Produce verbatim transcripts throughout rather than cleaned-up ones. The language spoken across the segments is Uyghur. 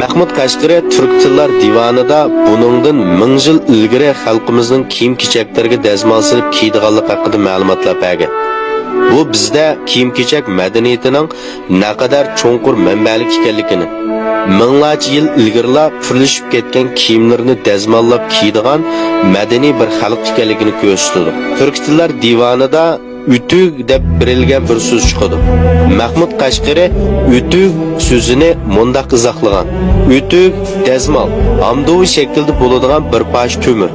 مەھمۇد قەشقىرى تۈرك تىللار دىۋانىدا بۇنىڭدىن مىڭ يىل ئىلگىرى خەلقىمىزنىڭ كىيىم-كېچەكلىرىگە دەزمال سېلىپ كىيىدىغانلىقى ھەققىدە مەلۇماتلار بەرگەن. بۇ بىزدە كىيىم-كېچەك مەدەنىيىتىنىڭ نەقەدەر چوڭقۇر مەنبەلىك ئىكەنلىكىنى، مىڭلارچە يىل ئىلگىرىلا پۈرلىشىپ كەتكەن كىيىملىرىنى دەزماللاپ كىيىدىغان مەدەنىي بىر خەلق ئىكەنلىكىنى كۆرسىتىدۇ. تۈرك تىللار دىۋانىدا ئۆتۈك دەپ بېرىلگەن بىر سۆز چىقىدۇ. مەھمۇد قەشقىرى ئۆتۈك سۆزىنى مۇنداق ئىزاھلىغان: ئۆتۈك، دەزمال، ئامدۇۋى شەكىلدە بولىدىغان بىر پارچە تۆمۈر.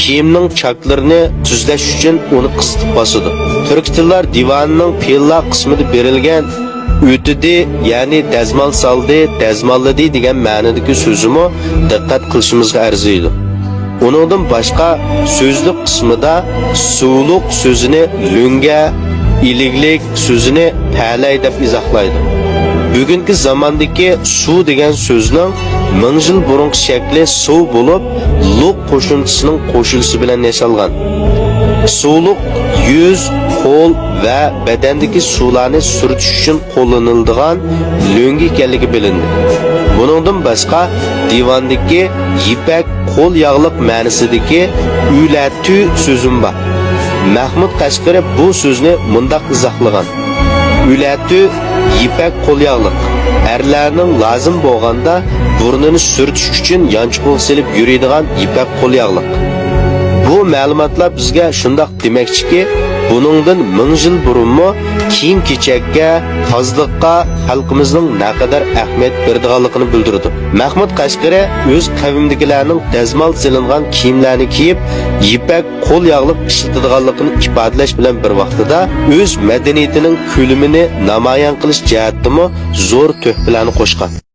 كىيىمنىڭ چاكلىرىنى تۈزلەش ئۈچۈن ئۇنى قىستىپ باسىدۇ. تۈرك تىللار دىۋانىنىڭ پېئىللار قىسمىدا بېرىلگەن ئۆتىدى، يەنى دەزمال سالدى، دەزماللىدى دېگەن مەنىدىكى سۆزىمۇ دىققەت قىلىشىمىزغا ئەرزىيدۇ. ئۇنىڭدىن باشقا سۆزلۈك قىسمىدا سۇلۇق سۆزىنى لۆڭگە، ئىلىگلىك سۆزىنى پەلەي دەپ ئىزاھلايدۇ. بۈگۈنكى زاماندىكى سۇ دېگەن سۆزنىڭ مىڭ يىل بۇرۇنقى شەكلى سۇ بولۇپ، لۇق قوشۇمچىسىنىڭ قوشۇلۇشى بىلەن ياسالغان. سۇلۇق يۈز، قول ۋە بەدەندىكى سۇلارنى سۈرتۈش ئۈچۈن قوللىنىلىدىغان لۆڭگە ئىكەنلىكى بىلىندى. بۇنىڭدىن باشقا، دىۋاندىكى يىپەك قول ياغلىق مەنىسىدىكى ئۈلەتۈ سۆزىمۇ بار. مەھمۇد قەشقىرى بۇ سۆزنى مۇنداق ئىزاھلىغان: ئۈلەتۈ، يىپەك قول ياغلىق. ئەرلەرنىڭ لازىم بولغاندا بۇرنىنى سۈرتۈش ئۈچۈن يانچۇقىغا سېلىپ يۈرىدىغان يىپەك قول ياغلىق. بۇ مەلۇماتلار بىزگە شۇنداق دېمەكچىكى، بۇنىڭدىن مىڭ يىل بۇرۇنمۇ كىيىم-كېچەككە، تازىلىققا خەلقىمىزنىڭ نەقەدەر ئەھمىيەت بېرىدىغانلىقىنى بىلدۈرىدۇ. مەھمۇد قەشقىرى ئۆز قەۋمىدىكىلەرنىڭ دەزمال سېلىنغان كىيىملەرنى كىيىپ، يىپەك قول ياغلىق ئىشلىتىدىغانلىقىنى ئىپادىلەش بىلەن بىر ۋاقتىدا، ئۆز مەدەنىيىتىنىڭ كۆلىمىنى نامايان قىلىش جەھەتتىمۇ زور تۆھپىلەرنى قوشقان.